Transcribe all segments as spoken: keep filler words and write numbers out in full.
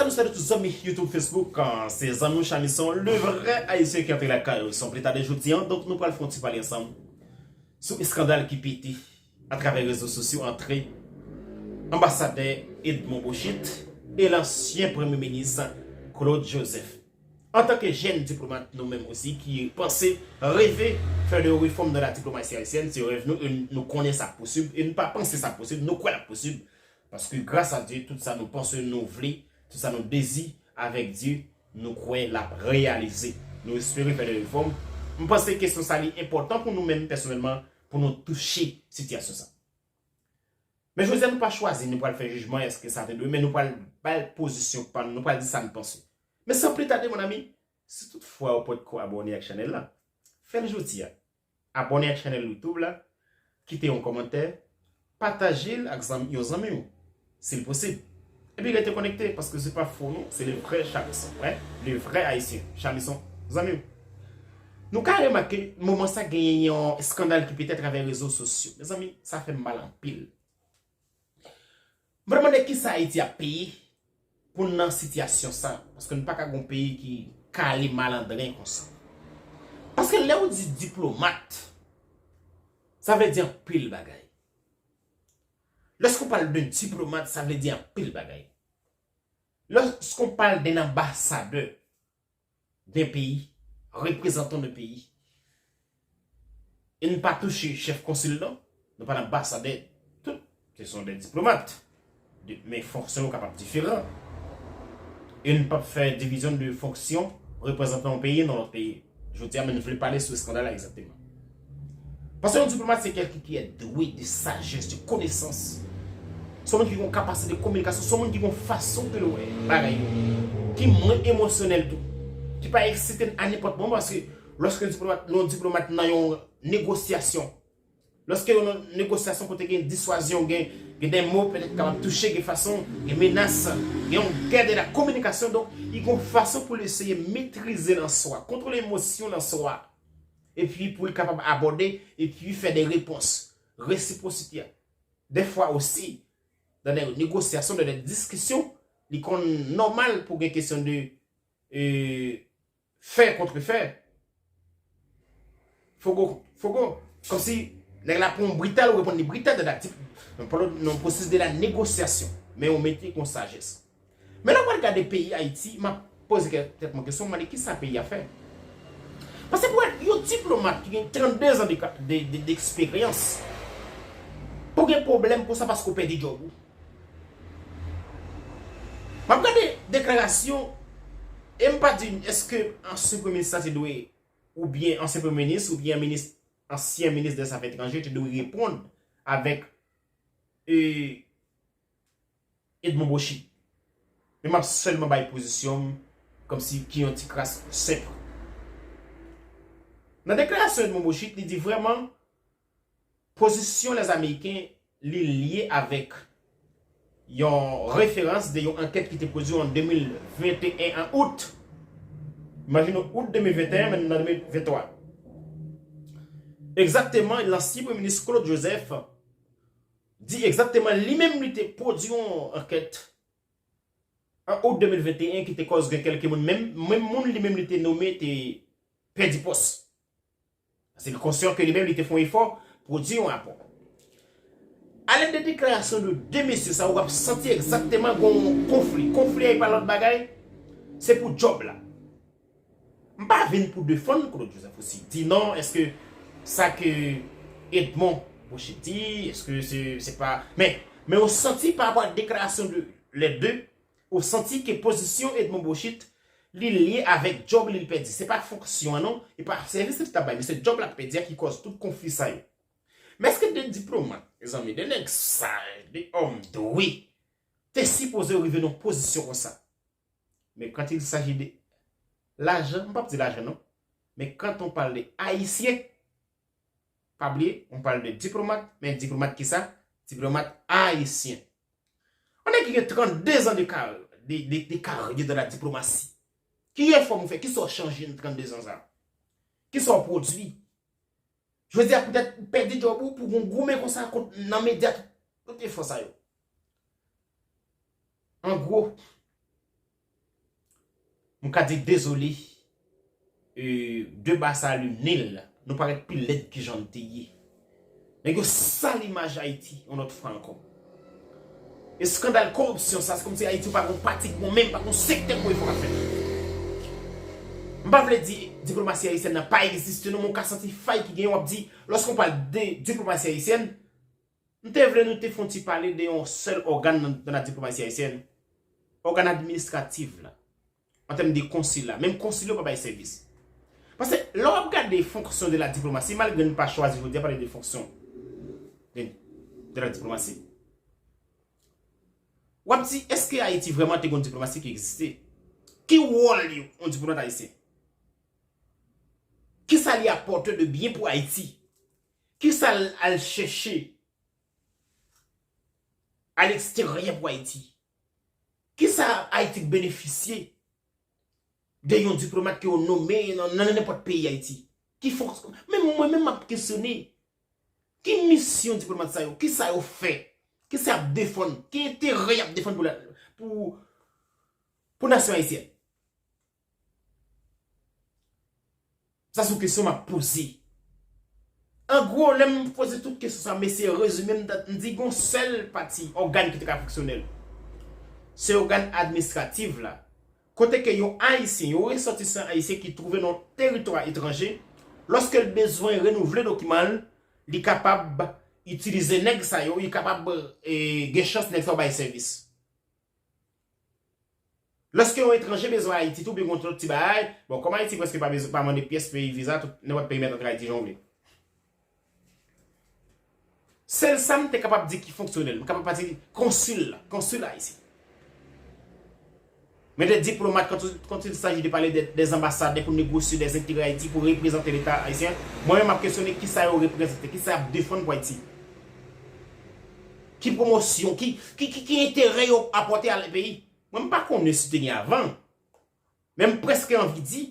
Salut tout zanmi YouTube, Facebook, ah, se zanmi w Chamison, le vrai haïtien ki antre lakay ou. San pli tade jodi a, donk nou pral fè yon ti pale ansanm sou eskandal ki pete atravè rezo sosyo antre anbasadè Edmond Bochit e lansyen premye minis Claude Joseph. Antanke jèn diplomat, nou menm osi ki panse, reve fè de refòm nan la diplomasi ayisyèn, se rèv nou, e nou konnen sa posib, e nou pa panse sa posib, nou kwè l ap posib. Paske gras a Dye, tout sa nou panse, nou vle, tout sa nou dezi, avèk Dye, nou kwè l ap reyalize. Nou espere fè de refòm. M panse kesyon sa li enpòtan pou nou menm pèsonèlman, pou nou touche sitiyasyon sa. Men jodi a nou pa chwazi, nou pral fè jijman èske sa te dwe, men nou pral bay pozisyon pa nou, nou pral di sa nou panse. Men san pli tade, mon ami, si tout fwa ou potko abòne ak chanèl la, fè l jodi a. Abòne ak chanèl YouTube la, kite yon kòmantè, pataje l ak zanmi, yon zanmi w, si l posib. Epi rete konekte, paske se pa fo non, se le vrè Chamison, wi, le vrè ayisyen, Chamison, zanmi w. Nou ka remake, moman sa genyen yon eskandal ki pete atravè rezo sosyo. Mezanmi, sa fè m mal anpil. M vrèman de kisa Ayiti ap peye pou n nan sitiyasyon sa, paske n pa ka gon peyi ki kale malandren konsa. Paske lè ou di diplomat, sa vle di anpil bagay. Lorsqu'on parle d'un diplomate, ça veut dire anpil bagay. Lorsqu'on parle d'un ambassadeur d'un pays, représentant d'un pays, e n pa touche chèf konsil non, nou pa nan anbasadè, tout se son de diplomat. De, men fonksyon yo kapab diferan. E n p ap fè divizyon de fonksyon reprezantan yon peyi nan lòt peyi. Jodi a, men n vle pale sou eskandal la egzakteman. Paske yon diplomat se kèlken ki est doué de sagesse, de connaissance. Se yon moun ki gen yon kapasite de kominikasyon, se yon moun ki gen yon fason ke l wè bagay yo, ki mwen emosyonèl tou, ki pa eksite n a nenpòt moman, paske lòske yon diplomat, yon diplomat nan yon negosyasyon, lòske yon negosyasyon kote gen diswazyon, gen, gen de mo petèt kapab touche, gen fason, gen menas, gen yon gè de la kominikasyon, donk, li gen yon fason pou l eseye metrize nan swa, kontwole emosyon nan swa, epi pou l kapab abòde, epi fè de repons, resipwosite a. Dèfwa osi, dans des négociations, dans des discussions, li konn nòmal pou gen kesyon de, e, fè kont fè. Fogo, fogo. Kòmsi nèg la pran yon brital, ou reponn li brital, nan, nan pwosesis de la négociation. Men ou mete kon sajès. Men lè w pral gade peyi Ayiti, m ap poze kè-, tèt mwen kesyon, m mande kisa peyi a fè. Paske pou yon diplomat ki gen trannde zan de ka-, de, de, d'eksperyans, pou gen pwoblèm konsa paske w pèdi djòb ou. M ap gade deklarasyon, e m pa di èske ansyen premye minis la te dwe, oubyen ansyen premye minis, oubyen minis, ansyen minis dè zafè etranjè te dwe reponn avèk, e, Edmond Bochit. Men m ap sèlman bay pozisyon m kòmsi ki yon ti kras senp. Nan deklarasyon Edmond Bochit, li di vrèman pozisyon Lèzameyiken, li lye avèk yon referans de yon ankèt ki te pwodui an de mil venteyen, an out. Imajine w, out de mil venteyen, men n nan de mil venntwa. Egzakteman, lansyen premye minis Claude Joseph di egzakteman li menm li te pwodui yon ankèt an out de mil venteyen ki te kòz gen kèlke moun, menm, menm moun li menm li te nome te pèdi pòs. Paske li konsyan ke li menm li te fè yon efò, pwodui yon rapò. Alèd de deklarasyon de de mesye sa, w ap santi egzakteman gen yon konfli. Konfli a e pa lòt bagay, se pou djòb la. M pa vin pou defann Claude Joseph osi. Di non, èske sa ke Edmond Bochit di, èske se, se pa, men, men ou santi pa rapò a deklarasyon de lè de, ou santi ke pozisyon Edmond Bochit, li lye avèk djòb li, li pèdi. Se pa fonksyon an non, e pa sèvis li t ap bay, men se djòb l ap pèdi a ki kòz tout konfli sa yo. Men èske de diplomat, mezanmi, de nèg saj, de òm dwe, te sipoze rive nan pozisyon konsa? Men quand il s'agit de lajan, m p ap di lajan non, men quand on parle de ayisyen, pa bliye, on parle de diplomat, men diplomat kisa? Diplomat ayisyen. Yon nèg ki gen trannde zan de kar-, de, de, de karyè dans la diplomatie. Ki refòm ou fè? Kisa w chanje nan trannde zan sa? Kisa w pwodui? Jodi a, poutèt ou pèdi djòb ou pou gon goumen konsa kont nan medya, tout, tout efò sa yo. An gwo, M ka di dezole, e, de Basa le Nil, nou parèt pi lèd ki jan n te ye. Nèg yo sal imaj Ayiti yon lòt fwa ankò. Eskandal koripsyon sa, se kòmsi Ayiti pa gon pati ki bon, menm pa gon sektè pou efò k ap fèt. M pa vle di diplomasi ayisyèn nan pa egziste non, men w ka santi fay ki genyen, w ap di, lorsqu'on parle de diplomasi ayisyèn, m te vle nou te fè yon ti pale de yon sèl ògàn nan, nan la diplomasi ayisyèn, ògàn administratif la, an tèm de konsil la. Menm konsil yo pa bay sèvis. Paske lè w ap gade fonction de la diplomatie, malgre n pa chwazi jodi a pale de fonction de, de la diplomatie, w ap di, èske Ayiti vrèman te gon diplomasi ki egziste? Ki wòl yon diplomat ayisyen? Kisa li apòte de byen pou Ayiti? Kisa l al chèche aleksteryè pou Ayiti? Kisa Ayiti k benefisye de yon diplomat ke yo nome nan, nan nenpòt peyi Ayiti? Ki fonksyon, menm mwen menm m ap kesyone, ki misyon diplomat sa yo? Kisa yo fè? Kisa y ap defann? Ki enterè y ap defann pou la, pou, pou nasyon ayisyèn? Sa se yon kesyon m ap poze. An gwo, lè m poze tout kesyon sa, m eseye rezime, m, m di gon sèl pati, ògàn ki te ka fonksyonèl. Se ògàn administratif la. Kote ke yon Ayisyen, yon resòtisan ayisyen ki twouve nan yon teritwa etranje, lòske l bezwen renouvle dokiman l, li kapab itilize nèg sa yo, li kapab, e, gen chans nèg sa yo bay sèvis. Lòske yon etranje bezwen Ayiti tou, oubyen gon lòt ti bagay, bon, kòm Ayiti prèske pa bezwen, pa mande pyès peyi viza, tout, nenpòt peyi mèt antre Ayiti jan w vle. Sèl sa m te kapab di ki fonksyonèl, m kapab pati konsil la, konsil ayisyen. Men de diplomat, quand, quand il s'agit de parler des, des ambassadeurs pour négocier des intérêts Ayiti, pou reprezante Leta ayisyen, mwen menm m ap kesyone kisa yo reprezante, kisa y ap defann pou Ayiti. Ki pwomosyon, ki, ki, ki, ki enterè yo apòte a peyi? Mwen, m pa konnen si te gen avan. Men m prèske anvi di,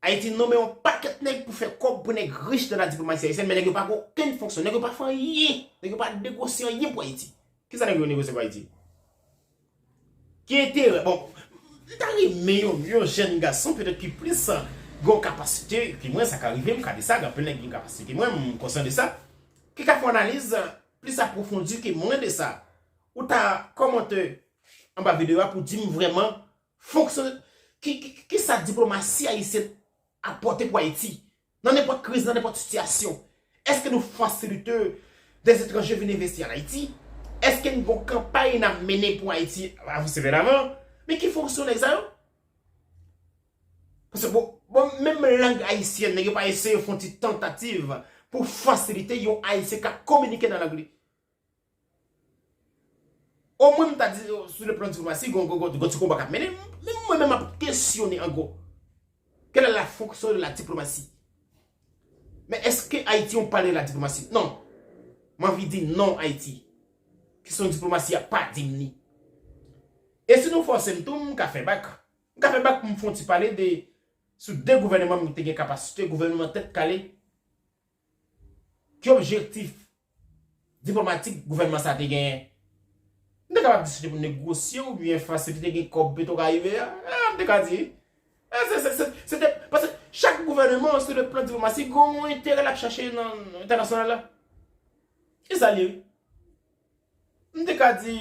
Ayiti nonmen yon pakèt nèg pou fè kòb pou nèg rich nan la diplomasi ayisyèn, men nèg yo pa gen okenn fonksyon, nèg yo pa fè anyen, nèg yo pa negosye anyen pou Ayiti. Kisa nèg yo negosye pou Ayiti? Ki enterè? Bon, m ta renmen yon, yon jèn gason, petèt ki plis, gen yon kapasite ke mwen, sa ka rive, m ka di sa, gen anpil nèg ki gen kapasite ke mwen, m konsyan de sa, ki ka fè yon analiz plis apwofondi ke mwen de sa. Ou ta kòmante anba videyo a pou di m vrèman fonksyon, ki, ki, ki, kisa diplomasi ayisyèn apòte pou Ayiti? Nan nenpòt kriz, nan nenpòt sitiyasyon, èske nou fasilite des étrangers vin envesti an Ayiti? Èske n gon kanpay n ap mennen pou Ayiti avanse vè lavan? Men ki fonksyon nèg sa yo? Paske bon, bon, menm lang ayisyèn, nèg yo pa eseye fè yon ti tantativ pou fasilite yon Ayisyen ka kominike nan lang li. Omwen m ta di, sou le plan diplomasi, gon, gon, gon, gon ti konba k ap mennen, men mwen menm m ap kesyone an gwo. Quelle est la fonction de la diplomatie? Men èske Ayiti yon pale de la diplomasi? Non. M anvi di non Ayiti. Kesyon diplomasi a pa di m ni. E si nou fòse m tou, m ka fè bak. M ka fè bak pou m fè yon ti pale de, sou de gouvènman m te gen kapasite, gouvènman tèt kale. Ki objektif diplomatik gouvènman sa te genyen? M te kapab diskite pou negosye oubyen fasilite gen kòb Petro Caribe a. Ah, m te ka di. Eh, se, se, se, se te, paske chak gouvènman, sou le plan diplomasi, gen yon enterè l ap chache nan entènasyonal la. E sa l ye wi. M te ka di,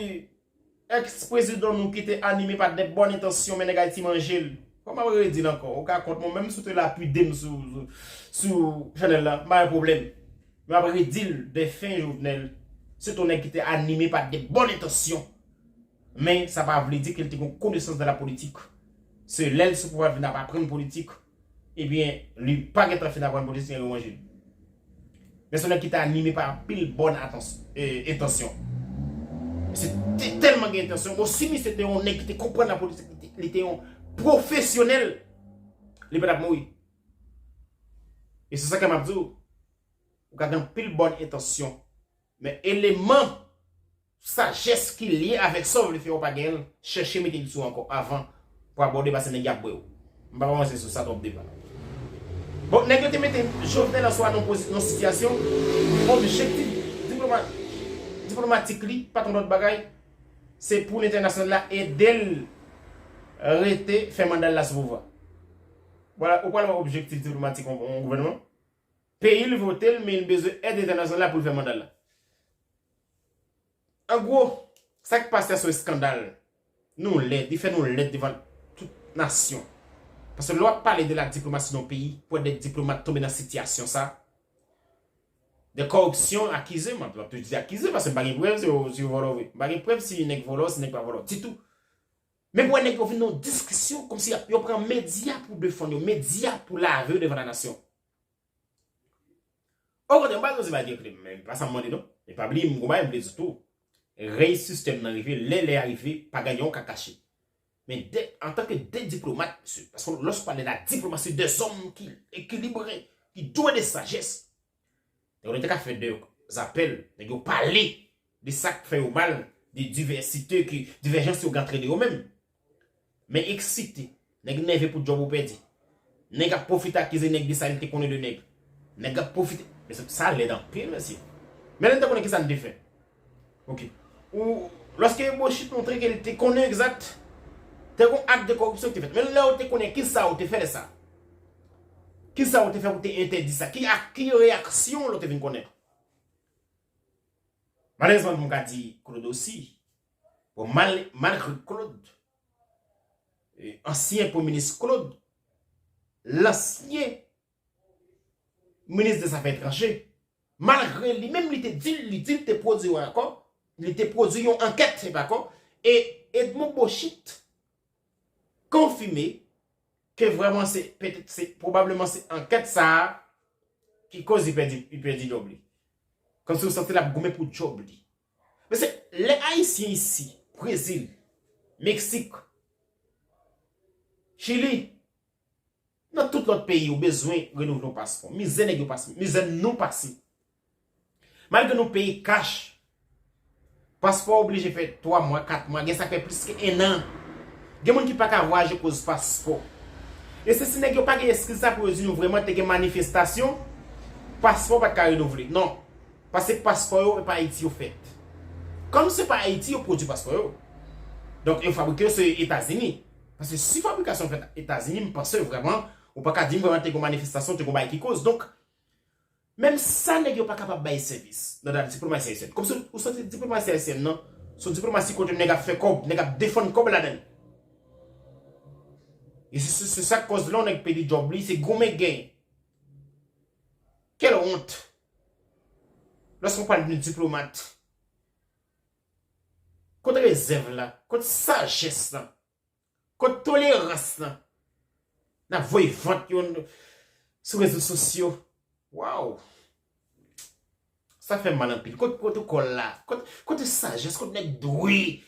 èks prezidan nou ki te anime pa de bòn entansyon, men nèg Ayiti manje l. Fò m ap redi l ankò. Ou ka kont mwen, menm si w te lapide m sou, sou, sou chanèl la, m pa gen pwoblèm. Men m ap redi l, de fen Jovenel, se te yon nèg ki te anime pa de bòn entansyon. Men sa pa vle di ke l te gen konesans de la politik. Se lè l sou pouvwa l vin ap aprann politik. Ebyen, li pa gentan fin aprann politik, nèg yo manje l. Men se yon nèg ki te anime pa anpil bòn atans-, e, entansyon. Misye te tèlman gen entansyon. Bon, si misye te yon nèg ki te konprann la politik, li te, li te yon pwofesyonèl, li pa t ap mouri. E se sa ke m ap di w. Ou ka gen anpil bòn entansyon. Men eleman sajès ki lye avèk sa w vle fè, ou pa genyen l, chèche mete l sou ankò avan pou abòde, paske nèg y ap bwè w. M pa avanse sou sa twòp deba. Bon, nèg yo te mete Jovenel an swa nan pozi-, nan sitiyasyon, objektif diploma-, diplomatik li, pa t yon lòt bagay, se pou lentènasyonal la ede l rete fè manda l la sou pouvwa. Vwala, ou pral wè objektif diplomatik yon, yon gouvènman. Peyi l vote l, men l bezwen èd entènasyonal la pou l fè manda l la. An gwo, sa k pase a se yon eskandal. Nou lèd, li fè nou lèd devan tout nasyon. Paske lè w ap pale de la diplomasi nan yon peyi, pou wè de diplomat tonbe nan sitiyasyon sa, de kòripsyon, akize, m ap, m ap toujou di akize, paske m pa gen prèv si yo, si yo vòlò vre. M pa gen prèv si nèg vòlò, si nèg pa vòlò, ditou. Men pou wè nèg yo vin nan yon diskisyon, kòmsi y ap, yo pran medya pou defann yo, medya pou lave yo devan la nasyon. Okontrè, m pa di se bagay ki klè, men pa sa m mande non. E pa bliye, m gon bagay m vle di tou. Rèy sistèm nan rive, lè lè a rive, pa gen anyen w ka kache. Men de, antanke de diplomat, mesye, paske lòske w pale de la diplomasi, de zòm ki ekilibre, ki dwe de sajès. Donk, nou te ka fè de apèl, nèg yo pale de sa k fè yo mal, de divèsite, ki, divèjans yo gen antre yo menm. Men eksite, nèg nève pou djòb ou pèdi. Nèg ap pwofite akize nèg de sa li te konnen de nèg. Nèg ap pwofite. Mesye, sa lèd anpil, mesye. Men lè n te konnen ki sa n te fè. Ok. Ou, lòske Bochit montre ke li te konnen egzat, te gon ak de kòripsyon ki te fèt. Men lè ou te konnen, ki sa ou te fè lè sa? Ki sa ou te fè pou te entèdi sa? Ki ak, ki reyaksyon ou te vin konnen? Malerezman, m ka di Claude osi. Bon, mal, malgre Claude, eh, ansyen premye minis Claude, lansyen minis de zafè etranje, malgre li menm li te di, li di li te pwodui yon akò, li te pwodui yon ankèt, se pa akò, e Edmond Bochit konfime ke vrèman se, petèt se, pwobableman se ankèt sa a ki koz li pèdi, li pèdi djòb li. Kòmsi w santi l ap goumen pou djòb li. Men se lè Ayisyen isi, Brezil, Meksik, Chili, nan tout lòt peyi, ou bezwen renouvle yon paspò. Mizè nèg yo pase, mizè nou pase. Malgre nou peye kach, paspò oblije fè twa mwa, kat mwa, gen sa k fè plis ke ennan. Gen moun ki pa ka vwayaje koz paspò. E se si nèg yo pa gen eskiz sa pou yo di nou vrèman te gen manifestasyon, paspò pa t ka renouvle. Non. Paske paspò yo, e pa Ayiti yo fèt. Kòm se pa Ayiti yo pwodui paspò yo. Donk, yo fabrike yo se Etazini. Paske si fabrikasyon fèt Etazini, m panse vrèman, ou pa ka di m vrèman te gen manifestasyon, te gen bagay ki koz. Donk, menm sa nèg yo pa kapab bay sèvis nan la diplomasi ayisyèn. Kòmsi ou santi diplomasi ayisyèn nan, se yon diplomasi kote nèg ap fè kòb, nèg ap defann kòb ladan l. E se, se, se sa k kòz lè yon nèg pèdi djòb li, se goumen gen. Quelle honte! Lòske w pale de diplomat, kot rezèv la? Kot sajès la? Kot tolerans lan? N ap voye vant yo sou rezo sosyo. Waw! Sa fè m mal anpil. Kot pwotokòl la? Kot, kote sajès? Kot nèg dwe?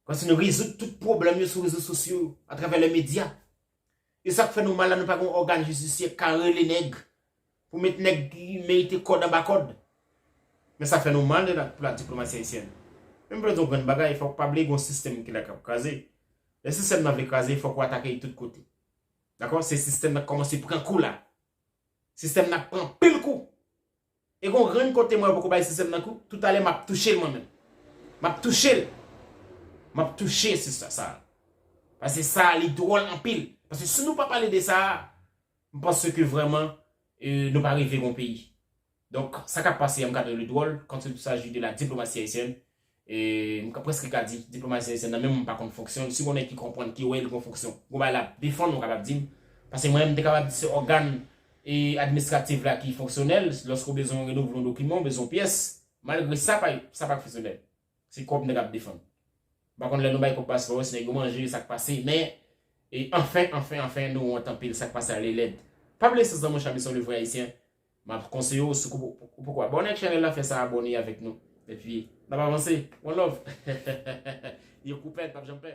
Paske nou rezoud tout pwoblèm yo sou rezo sosyo yo, atravè lè medya. E sa k fè nou mal la, nou pa gen yon ògàn jidisyè k ka rele nèg, pou met nèg ki merite kòd anba kòd. Men sa fè nou mal de la, pou la diplomasi ayisyèn. Men m vle di yon grenn bagay, fòk pa bliye gen yon sistèm ki la k ap kraze. Lè sistèm nan vle kraze, fòk ou atake li tout kote. Dakò? Se sistèm nan k kòmanse pran kou la. Sistèm nan ap pran anpil kou. E gon grenn kote mwen poko bay sistèm nan kou, toutalè m ap touche l mwen menm. M ap touche l. M ap touche sistèm sa. Paske sa li dwòl anpil. Paske si nou pa pale de sa, m panse ke vrèman, eh, nou pa rive gon peyi. Donk, sa k ap pase a, m ka rele dwòl, quand il s'agit de la diplomasi ayisyèn. E m ka, prèske ka di, diplomasi ayisyèn nan, menm mwen pa konn fonksyon l. Si gon nèg ki konprann, ki wè l gon fonksyon, gon bagay l ap defann, ou kapab di m. Paske mwen, m te kapab di se ògàn, e, administratif la ki fonksyonèl. Lòske w bezwen renouvle yon dokiman, w bezwen yon pyès, malgre sa pa, sa pa fonksyonèl. Se kòb nèg ap defann. M pa konn lè nou bay kòb paspò yo, si nèg yo manje, sa k pase, men, e, anfen, anfen, anfen, nou wont anpil, sa k pase a li lèd. Pa bliye se zanmi w Chabison le vrai haïtien. M ap konseye w, si w poko abòne ak chanèl la, fè sa abòne avèk nou. Epi, n ap avanse. One love. Yo koupèt, p ap janm pè.